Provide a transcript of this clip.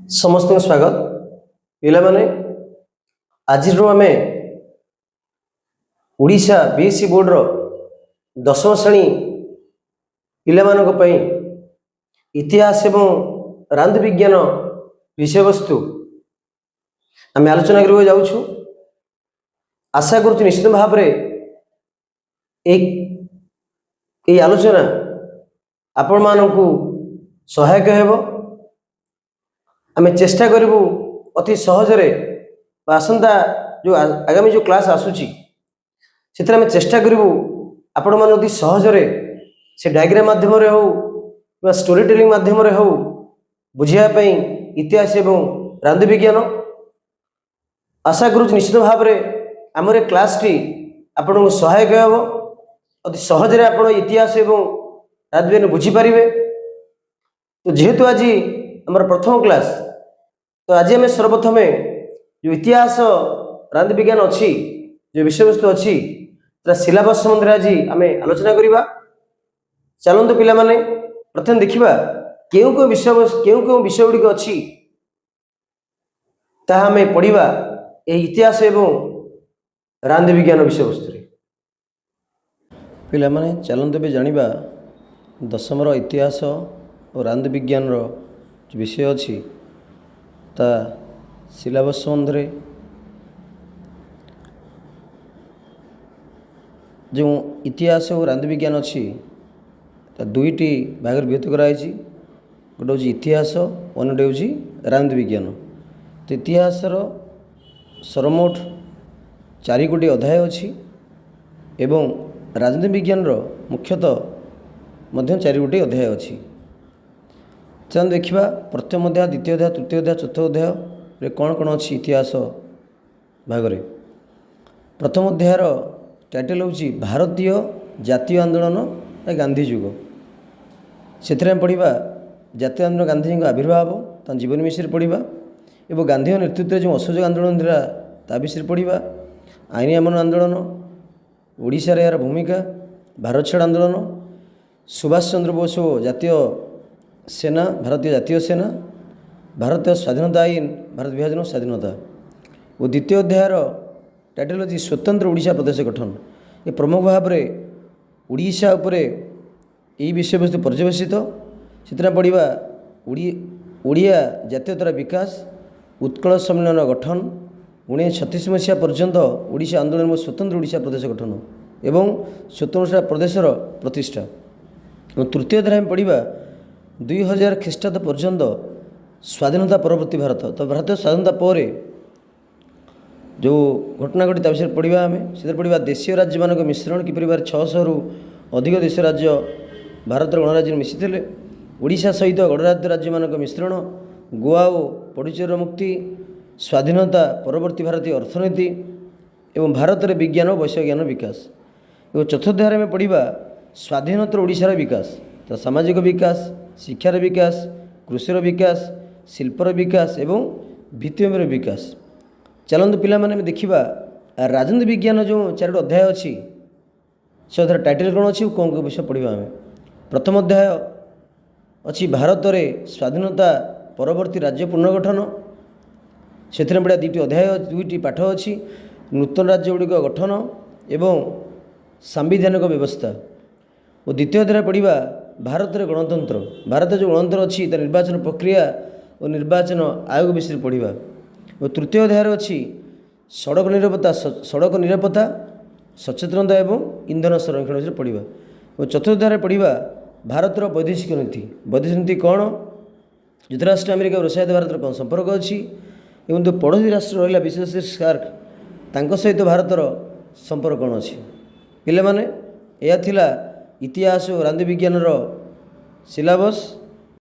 ସମସ୍ତଙ୍କୁ ସ୍ୱାଗତ। ପିଲାମାନେ, ଆଜିଠୁ ଆମେ ଓଡ଼ିଶା ବିଏସ୍ଇ ବୋର୍ଡ଼ର ଦଶମ ଶ୍ରେଣୀ ପିଲାମାନଙ୍କ ପାଇଁ ଇତିହାସ ଏବଂ ରାଜନୀତି ବିଜ୍ଞାନ ବିଷୟବସ୍ତୁ ଆମେ ଆଲୋଚନା କରିବାକୁ ଯାଉଛୁ। ଆଶା କରୁଛୁ, ନିଶ୍ଚିତ ଭାବରେ ଏଇ ଆଲୋଚନା ଆପଣମାନଙ୍କୁ ସହାୟକ ହେବ। ଆମେ ଚେଷ୍ଟା କରିବୁ ଅତି ସହଜରେ ବା ଆସନ୍ତା ଯେଉଁ ଆଗାମୀ ଯେଉଁ କ୍ଲାସ୍ ଆସୁଛି, ସେଥିରେ ଆମେ ଚେଷ୍ଟା କରିବୁ ଆପଣମାନେ ଅତି ସହଜରେ ସେ ଡାଇଗ୍ରାମ ମାଧ୍ୟମରେ ହେଉ କିମ୍ବା ଷ୍ଟୋରି ଟେଲିଂ ମାଧ୍ୟମରେ ହେଉ ବୁଝିବା ପାଇଁ ଇତିହାସ ଏବଂ ରାଜନୀତି ବିଜ୍ଞାନ। ଆଶା କରୁଛୁ, ନିଶ୍ଚିତ ଭାବରେ ଆମର ଏ କ୍ଲାସ୍ଟି ଆପଣଙ୍କୁ ସହାୟକ ହେବ। ଅତି ସହଜରେ ଆପଣ ଇତିହାସ ଏବଂ ରାଜନୀତି ବିଜ୍ଞାନ ବୁଝିପାରିବେ। ତ ଯେହେତୁ ଆଜି ଆମର ପ୍ରଥମ କ୍ଲାସ୍, ତ ଆଜି ଆମେ ସର୍ବପ୍ରଥମେ ଯେଉଁ ଇତିହାସ ରାଜନୀତି ବିଜ୍ଞାନ ଅଛି, ଯେଉଁ ବିଷୟବସ୍ତୁ ଅଛି, ତାର ସିଲାବସ୍ ସମ୍ବନ୍ଧରେ ଆଜି ଆମେ ଆଲୋଚନା କରିବା। ଚାଲନ୍ତୁ ପିଲାମାନେ, ପ୍ରଥମେ ଦେଖିବା କେଉଁ କେଉଁ ବିଷୟ, କେଉଁ କେଉଁ ବିଷୟ ଗୁଡ଼ିକ ଅଛି, ତାହା ଆମେ ପଢ଼ିବା ଏହି ଇତିହାସ ଏବଂ ରାଜନୀତି ବିଜ୍ଞାନ ବିଷୟବସ୍ତୁରେ। ପିଲାମାନେ, ଚାଲନ୍ତୁ ଏବେ ଜାଣିବା ଦଶମର ଇତିହାସ ଓ ରାଜନୀତି ବିଜ୍ଞାନର ଯେଉଁ ବିଷୟ ଅଛି, ତା ସିଲାବସ୍ ସମ୍ବନ୍ଧରେ। ଯେଉଁ ଇତିହାସ ଓ ରାଜନୀତି ବିଜ୍ଞାନ ଅଛି, ତା ଦୁଇଟି ଭାଗରେ ବିଭକ୍ତ କରାଯାଇଛି। ଗୋଟେ ହେଉଛି ଇତିହାସ, ଅନ୍ୟଟି ହେଉଛି ରାଜନୀତି ବିଜ୍ଞାନ। ତ ଇତିହାସର ସର୍ବମୋଟ ଚାରି ଗୋଟି ଅଧ୍ୟାୟ ଅଛି ଏବଂ ରାଜନୀତି ବିଜ୍ଞାନର ମୁଖ୍ୟତଃ ମଧ୍ୟ ଚାରି ଗୋଟି ଅଧ୍ୟାୟ ଅଛି। ଚାଲନ୍ତୁ ଦେଖିବା, ପ୍ରଥମ ଅଧ୍ୟାୟ, ଦ୍ୱିତୀୟ ଅଧ୍ୟାୟ, ତୃତୀୟ ଅଧ୍ୟାୟ, ଚତୁର୍ଥ ଅଧ୍ୟାୟରେ କ'ଣ କ'ଣ ଅଛି। ଇତିହାସ ଭାଗରେ ପ୍ରଥମ ଅଧ୍ୟାୟର ଟାଇଟଲ୍ ହେଉଛି ଭାରତୀୟ ଜାତୀୟ ଆନ୍ଦୋଳନ ବା ଗାନ୍ଧୀ ଯୁଗ। ସେଥିରେ ଆମେ ପଢ଼ିବା ଜାତୀୟ ଆନ୍ଦୋଳନ, ଗାନ୍ଧୀଜୀଙ୍କ ଆବିର୍ଭାବ, ତାଙ୍କ ଜୀବନୀ ବିଷୟରେ ପଢ଼ିବା ଏବଂ ଗାନ୍ଧୀଙ୍କ ନେତୃତ୍ୱରେ ଯେଉଁ ଅସହଯୋଗ ଆନ୍ଦୋଳନ ଥିଲା, ତା ବିଷୟରେ ପଢ଼ିବା। ଆଇନ ଅମାନ୍ୟ ଆନ୍ଦୋଳନ, ଓଡ଼ିଶାରେ ଏହାର ଭୂମିକା, ଭାରତ ଛାଡ଼ ଆନ୍ଦୋଳନ, ସୁଭାଷ ଚନ୍ଦ୍ର ବୋଷ ଓ ଜାତୀୟ ସେନା, ଭାରତୀୟ ଜାତୀୟ ସେନା, ଭାରତୀୟ ସ୍ୱାଧୀନତା ଆଇନ, ଭାରତ ବିଭାଜନ, ସ୍ୱାଧୀନତା। ଓ ଦ୍ୱିତୀୟ ଅଧ୍ୟାୟର ଟାଇଟଲ୍ ଅଛି ସ୍ୱତନ୍ତ୍ର ଓଡ଼ିଶା ପ୍ରଦେଶ ଗଠନ। ଏ ପ୍ରମୁଖ ଭାବରେ ଓଡ଼ିଶା ଉପରେ ଏହି ବିଷୟବସ୍ତୁ ପର୍ଯ୍ୟବସିତ। ସେଥିରେ ପଢ଼ିବା ଓଡ଼ିଆ ଜାତୀୟତାର ବିକାଶ, ଉତ୍କଳ ସମ୍ମିଳନର ଗଠନ, 1936 ମସିହା ପର୍ଯ୍ୟନ୍ତ ଓଡ଼ିଶା ଆନ୍ଦୋଳନ ଏବଂ ସ୍ୱତନ୍ତ୍ର ଓଡ଼ିଶା ପ୍ରଦେଶ ଗଠନ ଏବଂ ସ୍ୱତନ୍ତ୍ର ଓଡ଼ିଶା ପ୍ରଦେଶର ପ୍ରତିଷ୍ଠା। ଏବଂ ତୃତୀୟ ଅଧ୍ୟାୟରେ ଆମେ ପଢ଼ିବା 2000 ଖ୍ରୀଷ୍ଟାବ୍ଦ ପର୍ଯ୍ୟନ୍ତ ସ୍ୱାଧୀନତା ପରବର୍ତ୍ତୀ ଭାରତ। ତ ଭାରତୀୟ ସ୍ୱାଧୀନତା ପରେ ଯେଉଁ ଘଟଣା ଘଟି, ତା ବିଷୟରେ ପଢ଼ିବା ଆମେ। ସେଥିରେ ପଢ଼ିବା ଦେଶୀୟ ରାଜ୍ୟମାନଙ୍କ ମିଶ୍ରଣ, କିପରି ଭାବରେ 600ରୁ ଅଧିକ ଦେଶୀୟ ରାଜ୍ୟ ଭାରତର ଗଣରାଜ୍ୟରେ ମିଶିଥିଲେ, ଓଡ଼ିଶା ସହିତ ଗଣରାଜ୍ୟ ରାଜ୍ୟମାନଙ୍କ ମିଶ୍ରଣ, ଗୋଆ ଓ ପଡୁଚେରୀର ମୁକ୍ତି, ସ୍ୱାଧୀନତା ପରବର୍ତ୍ତୀ ଭାରତୀୟ ଅର୍ଥନୀତି ଏବଂ ଭାରତରେ ବିଜ୍ଞାନ ଓ ବୈଷୟିକ ଜ୍ଞାନ ବିକାଶ। ଏବଂ ଚତୁର୍ଥ ଅଧ୍ୟାୟରେ ଆମେ ପଢ଼ିବା ସ୍ୱାଧୀନୋତ୍ତର ଓଡ଼ିଶାର ବିକାଶ, ତ ସାମାଜିକ ବିକାଶ, ଶିକ୍ଷାର ବିକାଶ, କୃଷିର ବିକାଶ, ଶିଳ୍ପର ବିକାଶ ଏବଂ ଭିତ୍ତିଭୂମିର ବିକାଶ। ଚାଲନ୍ତୁ ପିଲାମାନେ, ଆମେ ଦେଖିବା ରାଜନୀତି ବିଜ୍ଞାନ ଯେଉଁ ଚାରୋଟି ଅଧ୍ୟାୟ ଅଛି, ସେଥିରେ ଟାଇଟଲ୍ କ'ଣ ଅଛି, କେଉଁ କେଉଁ ବିଷୟ ପଢ଼ିବା ଆମେ। ପ୍ରଥମ ଅଧ୍ୟାୟ ଅଛି ଭାରତରେ ସ୍ୱାଧୀନତା ପରବର୍ତ୍ତୀ ରାଜ୍ୟ ପୁନର୍ଗଠନ। ସେଥିରେ ପଢ଼ିବା ଦୁଇଟି ଅଧ୍ୟାୟ, ଦୁଇଟି ପାଠ ଅଛି, ନୂତନ ରାଜ୍ୟ ଗୁଡ଼ିକ ଗଠନ ଏବଂ ସାମ୍ବିଧାନିକ ବ୍ୟବସ୍ଥା। ଓ ଦ୍ୱିତୀୟ ଅଧ୍ୟାୟରେ ପଢ଼ିବା ଭାରତରେ ଗଣତନ୍ତ୍ର, ଭାରତରେ ଯେଉଁ ଗଣତନ୍ତ୍ର ଅଛି, ତା ନିର୍ବାଚନ ପ୍ରକ୍ରିୟା ଓ ନିର୍ବାଚନ ଆୟୋଗ ବିଷୟରେ ପଢ଼ିବା। ଓ ତୃତୀୟ ଅଧ୍ୟାୟରେ ଅଛି ସଡ଼କ ନିରାପତ୍ତା ସଚେତନତା ଏବଂ ଇନ୍ଧନ ସଂରକ୍ଷଣ ବିଷୟରେ ପଢ଼ିବା। ଓ ଚତୁର୍ଥ ଅଧ୍ୟାୟରେ ପଢ଼ିବା ଭାରତର ବୈଦେଶିକ ନୀତି। ବୈଦେଶିକ ନୀତି କ'ଣ, ଯୁକ୍ତରାଷ୍ଟ୍ର ଆମେରିକା ଓ ରୁଷିଆ ସହିତ ଭାରତର କ'ଣ ସମ୍ପର୍କ ଅଛି ଏବଂ ଯେଉଁ ପଡ଼ୋଶୀ ରାଷ୍ଟ୍ର ରହିଲା, ବିଶେଷ ସାର୍କ, ତାଙ୍କ ସହିତ ଭାରତର ସମ୍ପର୍କ କ'ଣ ଅଛି। ପିଲାମାନେ, ଏହା ଥିଲା ଇତିହାସ ଓ ରାଜନୀତି ବିଜ୍ଞାନର ସିଲାବସ୍।